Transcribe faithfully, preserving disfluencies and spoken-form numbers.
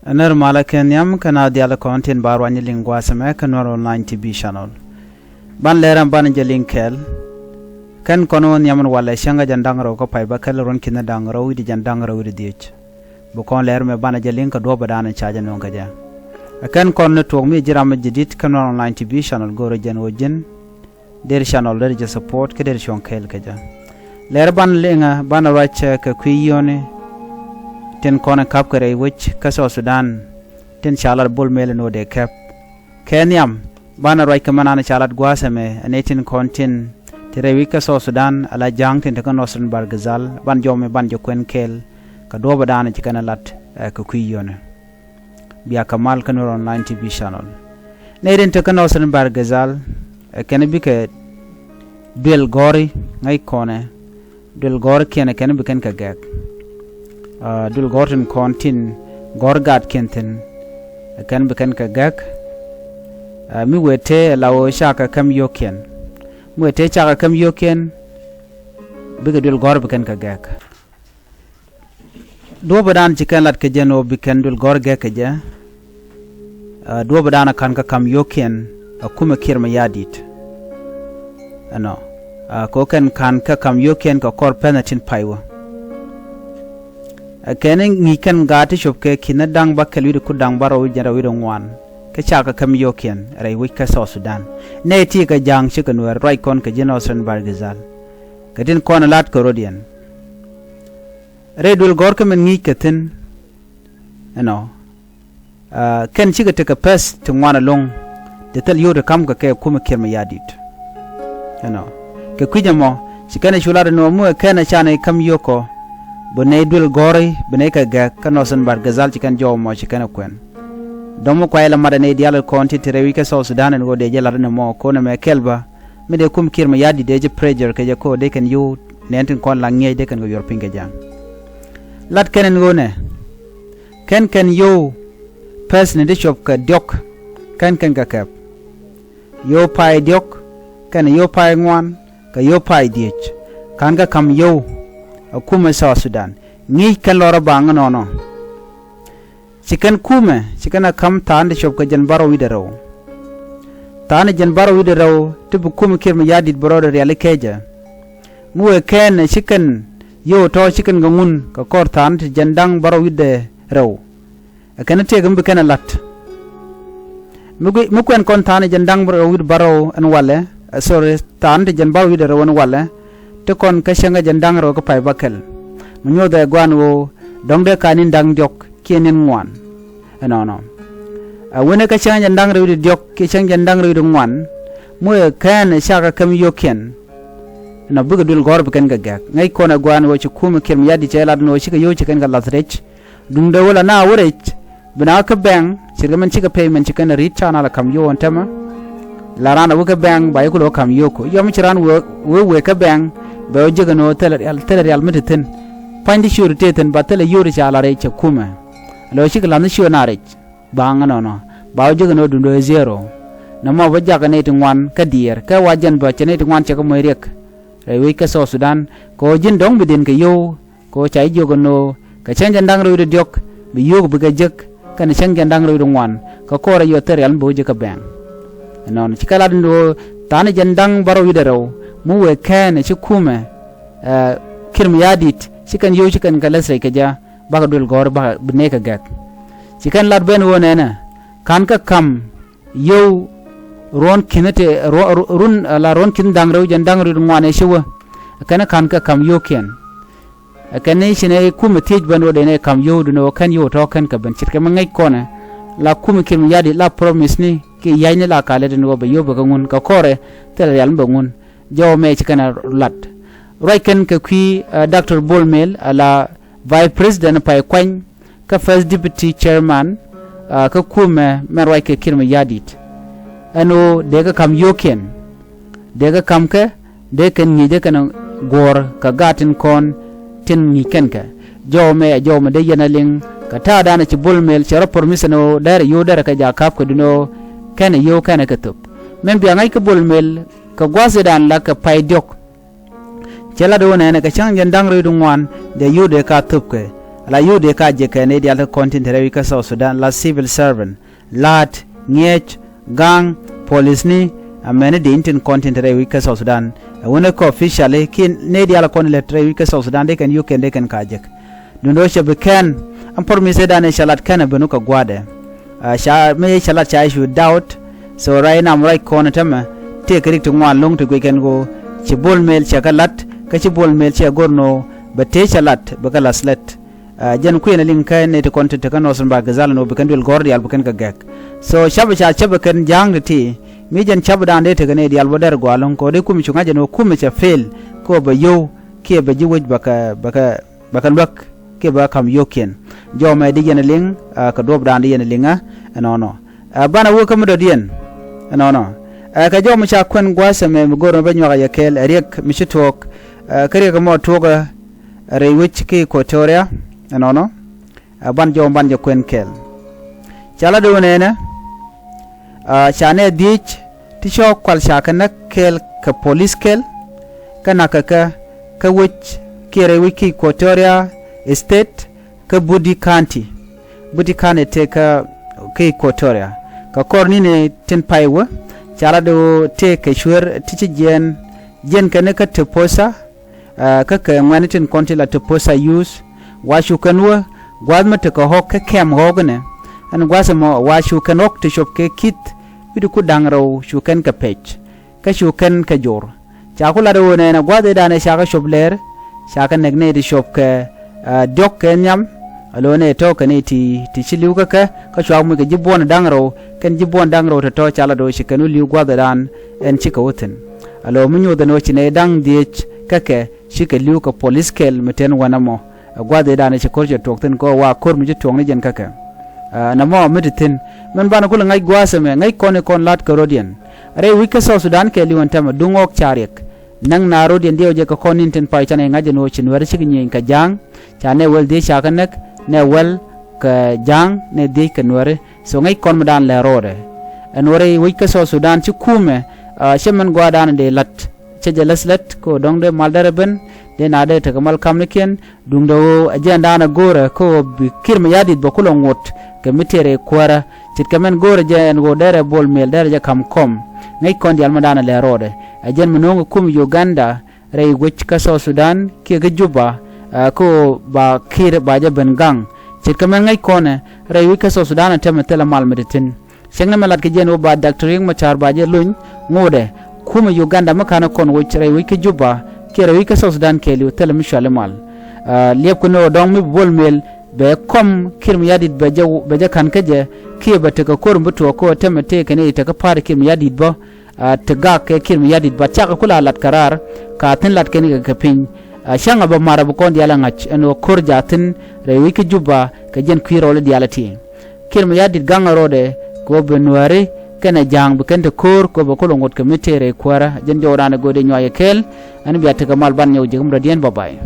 Ɛ nɛr malä kɛ nhiam kɛ na dhial kɔn tin ba ruany liŋ gua̱a̱th ɛmɛ kɛ Nuɛr Online T V channel. Ban lɛr ɛn banɛ jɛ liŋ kɛɛl. Kɛn kɔn wä nhiam ɛn walɛ cäŋ kä jɛn da̱ŋ rɛw kä pay bäkɛl ruɔ̱n ki̱n da̱ŋ rɛw wi̱cdɛ jɛn da̱ŋ rɛw wi̱cdɛ dhiec. Bi kɔn lɛr mɛ banɛ jɛ liŋ kɛ duɔ̱ɔ̱p ɛ da̱a̱n ca jɛ nööŋ kɛ jɛ. Ɛ kɛn kɔn ni tuɔɔk mi ji̱ ram mi ji̱ di̱t kä Nuɛr Online T V channel go̱o̱rä jɛn ɣöö ji̱n der channel der jɛ support kä der cuɔ̱ŋ kɛɛl kɛ jɛ. Lɛr ban liŋä ban ruac kɛ kui̱ yio̱ni tin kɔn in ka̱p kɛ rɛy wec kä South Sudan tin ca lat Bol Mel in wä dee kɛp. Kɛ nhiam ban ruac kɛ mɛn an ca lat gua̱a̱th ɛmɛ ɛ nɛy tin kɔn tin ti rɛy wec kä South Sudan ala ja̱a̱ŋ tin te kä Northern Bahr el Ghazal ban jɔmi ban jɛ kuɛn kɛɛl kɛ duɔ̱ɔ̱p ɛ da̱a̱n ci kɛn ɛ lat kɛ kui̱ yio̱ni. Bia kɛ mal kä Nuɛr Online T V channel. Nɛy tin te kä Northern Bahr el Ghazal ɛ kɛn bikɛ duël gɔ̱ri ŋäc kɔnɛ. Duël gɔ̱r kiɛn ɛ kɛn bi kɛn kɛ gɛk. Duël gɔ̱r tin kɔn tin gɔ̱r gat kiɛn thi̱n ɛ kɛn bi kɛn kɛ gɛk. Mi wëë tëë ɛ la ɣöö cakɛ käm yio̱o̱kiɛn. Mi wëë tëë cakɛ käm yio̱o̱kiɛn bikɛ duël gɔ̱r bi kɛn kɛ gɛk. Duɔ̱ɔ̱p ɛ da̱a̱n ci kɛn lat kɛ jɛ ni ɣöö bi kɛn duël gɔ̱r gɛk kɛ jɛ. Duɔ̱ɔ̱p ɛ da̱a̱n ɛ ka̱n kä ka̱m yio̱o̱kiɛn ɛ kumɛ Kiir Mayardit. Ɛnɔ kɛ ɣöö kɛn ka̱n kä ka̱m yio̱o̱kiɛn kɛ kɔr pɛnɛ tin pay wä. Ɛ kɛn ŋi̱i̱c kɛn gaat ti cop kɛ ki̱n da̱ŋ bäkɛl wi̱cdɛ kur da̱ŋ bärɔw wi̱cdɛ jɛn rɛw wi̱cdɛ ŋuan kä cakɛ käm yio̱o̱kiɛn rɛy wec kä South Sudan. Nɛy ti kɛ ja̱a̱ŋ cikɛ Nuɛɛr ruac kɔn kɛ ji̱ Northern Bahr el Ghazal. Kɛ tin kɔn ɛ lat kɛ rɔ̱diɛn. Rɛy duël gɔ̱r kä min ŋi̱i̱c kɛ thi̱n. Ɛnɔ kɛn cikɛ tekɛ pɛth ti ŋuan ɛlɔ̱ŋ. Ti thil yio̱w ti ka̱m kɛ kɛ kumɛ Kiir Mayardit. Ɛnɔ kɛ kui̱c ɛmɔ ci kɛn ɛ cu lat ɛn ɣöö mi wëë kɛn ɛ canɛ ka̱m yio̱o̱kɔ. Bi nɛy duël gɔ̱ri bi nɛy kɛ gɛk kä Northern Bahr el Ghazal ci kɛn jɔw ɛmɔ ci kɛn ɛ kuɛn. Dɔ̱ŋ mi kuay la mat ɛ nɛy diaal kɔn ti te rɛy wec kä South Sudan ɛn ɣöö dee jɛ lat ɛn ɛmɔ ko̱n ɛmɛ kɛl bä. Mi dee kumɛ Kiir Mayardit dee jɛ pressure kɛ jɛ ko̱ dee kɛn yio̱w nɛn tin kɔn la ŋi̱eec dee kɛn kɛ yuɔr piny kɛ ja̱a̱ŋ. Lat kɛn ɛn ɣöö nɛ kɛn kɛn yio̱w pɛth ni ti cop kɛ diɔ̱k kɛn kɛn kɛ kɛp. Yio̱w pay diɔ̱k kɛnɛ yio̱w pay ŋuan kɛ yio̱w pay dhiec. Ka̱n kä ka̱m yio̱w ɛ kumɛ South Sudan ŋi̱i̱c kɛn lɔrä baŋ ɛnɔnɔ. Ci kɛn kumɛ ci kɛn ɛ ka̱m tha̱a̱n ti cop kɛ jɛn bärɔw wi̱cdɛ rɛw. Tha̱a̱n ti jɛn bärɔw wi̱cdɛ rɛw ti bi kumɛ Kiir Mayardit bi rɔɔdɛ riali kecɛ. Mi wëë kɛn ɛ ci kɛn yio̱w tɔ̱ ci kɛn kɛ ŋun kɛ kɔr tha̱a̱n ti jɛn da̱ŋ bärɔw wi̱cdɛ rɛw. Ɛ kɛn tëëk mi bi kɛn ɛ la̱t. Mi kuɛn kɔn tha̱a̱n jɛn da̱ŋ bärɔw wi̱cdɛ bärɔw ɛn walɛ, sorry, tha̱a̱n ti jɛn bärɔw wi̱cdɛ rɛw ɛn walɛ. Ti kɔn kä cäŋ kä jɛn da̱ŋ rɛw kä pay bäkɛl. Mi nyuɔth ɛ gua̱a̱n ɣöö dɔ̱ŋ dee ka̱n ni̱n da̱ŋ diɔ̱k kiɛ ni̱n ŋuan. Ɛnɔnɔ ɛ wënɛ kä cäŋ jɛn da̱ŋ rɛw wi̱cdɛ diɔ̱k kiɛ cäŋ jɛn da̱ŋ rɛw wi̱cdɛ ŋuan. Mi wëë kɛn ɛ cakɛ käm yio̱o̱kiɛn. Ɛnɔ bikɛ duël gɔ̱r bi kɛn kɛ gɛk ŋäc kɔn ɛ gua̱a̱n ɣöö ci kumɛ Kiir Mayardit cɛ lat ɛn ɣöö cikɛ yio̱w ci kɛn kɛ la̱th rɛc. Duundɛ wä la na wä rɛc bi na wä kä bɛŋ ce̱tkɛ min cikɛ payment ci kɛn ri̱t ca na la ka̱m yio̱w ɛn täämɛ. La raan a wä kä bɛŋ ba ji̱ kulɛ wä ka̱m yio̱w kɔ yɔm ci raan wee wee kä bɛŋ. Bɛ wä jiäk ɛn ɣöö thilɛ rial thilɛ rial mi ti thi̱n. Pa̱ny ti ciööri tëë thi̱n ba thilɛ yio̱w ti ca la rɛc cɛ kumɛ. Lɛ wä cikɛ la̱th ni ciöör na rɛc. Baŋ ɛnɔnɔ ba wä jiäk ɛn ɣöö duundɛ wee zero. Nɔmɔ bä jakä nɛy ti ŋuan kä diɛɛr kɛ wa jɛn bä cɛ nɛy ti ŋuan cɛ kɛ moc riɛk. Rɛy wec kä South Sudan kɛ ɣöö ji̱n dɔ̱ŋ bi dhi̱n kɛ yio̱w. Kɛ ɣöö ca ji̱ jiök ɛn ɣöö kɛ cäŋ jɛn da̱ŋ rɛw wi̱cdɛ diɔ̱k bi yio̱k bi kɛ jek kɛnɛ cäŋ jɛn da̱ŋ rɛw wi̱cdɛ ŋuan kɛ kɔr ɛ yɔth thil rial mi bɛ wä jek kä bɛŋ. Ɛnɔnɔ ci kɛ lat ɛn ɣöö tha̱a̱n jɛn da̱ŋ bärɔw wi̱cdɛ rɛw mi wëë kɛn ɛ ci kumɛ Kiir Mayardit ci kɛn yio̱w ci kɛn kɛ läth rɛc kɛ jɛ bakɛ duël gɔ̱r bakɛ bi nɛy kɛ gɛk. Ci kɛn lat ben ɣöö nɛnɛ ka̱n kä ka̱m yio̱w ruɔ̱n ki̱n te run ala ruɔ̱n ki̱n da̱ŋ rɛw jɛn da̱ŋ rɛw wi̱cdɛ ŋuan ɛ ci wä. Kɛn ka̱n kä ka̱m yio̱o̱kiɛn. Ɛ kɛn ni ci nɛ kumɛ thiec ben wä dee nɛ ka̱m yio̱w dun ɛ wä kɛn yio̱w tɔ̱ kɛn kɛ ben ce̱tkɛ mi ŋäc kɔnɛ. La kumɛ Kiir Mayardit la promise ni kiɛ ya̱cni la kalɛ dun ɛ wä bɛ yio̱w bɛ kɛ ŋun kɛ kɔrɛ thilɛ rial mi bɛ ŋun. Jɔw mɛ ci kɛn a lat ruac kɛn kɛ kui̱ Doctor Bol Mel ala Vice President pay kuany kä First Deputy Chairman kä kumɛ mɛn ruac kɛ Kiir Mayardit. Ɛn ɣöö dee kɛ ka̱m yio̱o̱kiɛn dee kɛ ka̱m kɛ dee kɛn ŋi̱i̱c dee kɛn guɔ̱ɔ̱r kɛ gaat tin kɔn tin ŋi̱i̱c kɛn kɛ. Jɔw mɛ ɛ jɔw mɛ dee yɛn a liŋ kɛ ta̱a̱ da̱a̱n a ci Bol Mel cɛ rɔ promise ɛn ɣöö dɛrɛ yio̱w dɛrɛ kɛ jaak ka̱p kɛ dun ɣöö kɛnɛ yio̱w kɛnɛ kɛ thöp. Mɛn bia ŋa̱c kä Bol Mel kɛ gua̱a̱th ëëdan la kɛ pay diɔ̱k. Cɛ lat ɣöö nɛnɛ kɛ cäŋ jɛn da̱ŋ rɛw wi̱cdɛ ŋuan dee yio̱w dee ka thöp kɛ. La yio̱w dee ka jek kɛ nɛy diaal ti kɔn tin te rɛy wi̱c kä South Sudan, la civil servant, la̱a̱t, ŋi̱eec, ga̱a̱ŋ, polisni, amäni dee tin kɔn tin te rɛy wi̱c kä South Sudan. Ɛ wänɛ kä officially kiɛ nɛy diaal kɔn lät rɛy wi̱c kä South Sudan dee kɛn yio̱w kɛn dee kɛn ka jek. Duundɛ ɣöö cɛ bi kɛn, ɛn promise dan ɛ cɛ lat kɛn ɛ ben wä kɛ gua̱a̱thdɛ. Ɛ, ca, mëë cɛ lat ca issue doubt. So right now ruac kɔn ɛ tämɛ tëë kɛ rik ti ŋuan lo̱ŋ ti guic kɛn ɣöö ci Bol Mel cɛ kɛ lat, kä ci Bol Mel cɛ go̱r nɔ bɛ tëë cɛ lat bɛ kɛ la̱th lät. Ɛ, jɛn kuënɛ liŋ kä nɛy ti kɔn ti te kä Northern Bahr el Ghazal ɛn ɣöö bi kɛn duël gɔ̱r diaal bi kɛn kɛ gɛ̈k. So ca̱pɛ ca ca̱pɛ kɛn ja̱a̱ŋ ti̱ti̱. Mi jɛn ca̱pɛ dan dee tekɛ nɛy dial bä dɛr gɔaa lo̱ŋ kɛ ɣöö dee kumɛ cu ŋa̱c ɛn ɣöö kumɛ cɛ fail. Kɛ ɣöö bɛ yio̱w kiɛ bɛ ji̱ wec bɛ kɛ, bɛ kɛ, bɛ kɛ luäk kiɛ bɛ kɛ ka̱m yio̱wkiɛn. Jɔmɛ di yɛn liŋ, ɛ, kɛ duɔ̱ɔ̱p dan di yɛn liŋä ɛnɔnɔ. Ɛ, banɛ wä kä mi dɔ̱diɛn ɛnɔnɔ. Ɛ, kɛ jɔmɛ ca kuɛn gua̱a̱th ɛmɛ mi go̱o̱r mɛ bä nyuak ɛ yɛ kɛɛl ɛ riɛk mi ci tuɔɔk, ɛ, kä riɛk ɛmɔ tuɔɔk ɛ rɛy wec kä Equatoria ɛnɔnɔ. Ɛ, ban jɔw ban jɛ kuɛn kɛɛl. Ca la do̱o̱ nɛɛnɛ, ɛ, ca nɛy dhiec ti cɔɔk kual ca kɛ näk kɛɛl kɛ polis kɛl, kä na̱kɛ kɛ kä wec kiɛ rɛy wec kä Equatoria State, kä Budi County. Budi County tëë kä, kä Equatoria. Kɛ kɔr ni̱ni tin pay wä, ca la do̱o̱ tëë kɛ cuer ti ci jiɛɛn, jiɛɛn kɛn kä Toposa, ɛ, kä kɛ ŋuɛ̈ni tin kɔn ti la Toposa Youth, wa cu kɛn wä gua̱a̱th mi tekɛ ɣɔ̱k kä kɛm ɣɔ̱k inɛ. Ɛn gua̱a̱th ɛmɔ wa cu kɛn ɣɔ̱k ti cop kɛ ki̱th wi̱cdɛ ku da̱ŋ rɛw cu kɛn kɛ pec, kä cu kɛn kɛ jor. Ca ku lat ɣöö nɛɛnɛ gua̱a̱th ëëdan ëë ca kɛ cop lɛɛr, ca kɛ näk nɛy ti cop kɛ, ɛ, diɔ̱k kɛ nhiam, a lo̱ nɛy tɔ̱ kɛ nɛy ti, ti ci li̱w kä kɛ, kä cua muc kɛ ji̱ buɔ̱n da̱ŋ rɛw, kɛn ji̱ buɔ̱n da̱ŋ rɛw tɔ̱tɔ̱ ca lat ɣöö ci kɛn wä li̱w gua̱a̱th ëëdan ɛn cikɛ wä thi̱n. A lo̱ mi nyothɛ ni ɣöö ci nɛy da̱ŋ dhiec kä kɛ cikɛ li̱w kɛ polis kɛl mi te wänɛ mɔ. Ɛ gua̱a̱th ëëdan ɛ ci ko̱r cɛ tuɔɔk thi̱n kɛ ɣöö wa ko̱r mi ci tuɔɔk ni jɛn kä kɛ. Ɛ, nɛmɔ mi te thi̱n. Min banɛ kulɛ ŋa̱c gua̱a̱th ɛmɛ, ŋäc kɔn i̱ kɔn la̱t kɛ rɔ̱diɛn. Rɛy wec kä South Sudan kɛɛliw ɛn täämɛ duŋ ɣɔ̱k ca riɛk. Näk na rɔ̱diɛn diɛw jɛ kɛ kɔn ni̱n tin pay canɛ ŋa̱c ɛn ɣöö ci Nuääri cikɛ nyieny kɛ ja̱a̱ŋ. Ca nɛy wäl dhiec ca kɛ näk, nɛy wäl kɛ ja̱a̱ŋ, nɛy dhiec kɛ Nuääri. So ŋäc kɔn mi dan lɛ rɔɔdɛ. Ɛn ɣöö rɛy wec kä South Sudan ci kumɛ, ɛ, cä min gɔaadan dee la̱t. Cä jɛ läth lät kɛ ɣöö dɔ̱ŋ dee mal derɛ ben, dee na dee tekɛ mal kamnikiɛn, duundɛ ɣöö ɛ jɛn daanɛ go̱o̱rɛ kɛ ɣöö bi Kiir Mayardit bɛ kulɛ ŋot kɛ mi tëë rɛy kuäärä. Ce̱tkɛ min go̱o̱rɛ jɛ ɛn ɣöö derɛ Bol Mel derɛ jɛ ka̱m kɔm. Ŋäc kɔn diaal mi daanɛ lɛ rɔɔdɛ. Ɛ jɛn mi no̱o̱ŋ kɛ kum Uganda rɛy wec kä South Sudan kiɛ kä Juba, ɛ, kɛ ɣöö ba Kiir ba jɛ ben ga̱ŋ. Ce̱tkɛ min ŋäc kɔnɛ rɛy wec kä South Sudan ɛ tɛmɛ thilɛ mal mi te thi̱n. Cäŋ ni mɛ lat kɛ jɛn ɣöö ba Doctor Riek Machar ba jɛ lony ŋotdɛ. Kumɛ Uganda mi ka̱n kɔn woc rɛy wec kä Juba kiɛ rɛy wec kä South Sudan kɛɛliw thilɛ mi cuali mal. Ɛ, liɛpkɛ ni ɣöö dɔ̱ŋ mi bi Bol Mel bɛ kɔm Kiir Mayardit bɛ jɛ, bɛ jɛ ka̱n kä jɛ kiɛ bɛ tekɛ ko̱r mi bi tuɔɔk kä ɣöö tɛmɛ tëëkɛ ni tekɛ pa̱a̱t Kiir Mayardit bä. Ɛ, te gak kɛ Kiir Mayardit bä cakɛ kula lat kɛ raar ka thi̱n lat kɛn kɛ kɛ piny. Ɛ, cäŋ a bä mar a bi kɔn diaal ɛ ŋa̱c ɛn ɣöö ko̱r jaathin rɛy wec kä Juba kɛ jɛn kui̱ rɔɔli diaal ɛ ti. Kiir Mayardit gaŋ a rɔɔdɛ kɛ ɣöö bi Nuääri kɛnɛ ja̱a̱ŋ bi kɛn te ko̱o̱r kɛ ɣöö bɛ kulɛ ŋot kɛ mi tëë rɛy kuäärä. Jɛn jɔwdan ɛ go̱o̱r dee nyuac ɛ kɛɛl. Ɛn bia tekɛ mal ban nyɔk jek mi dɔ̱diɛn, bye bye.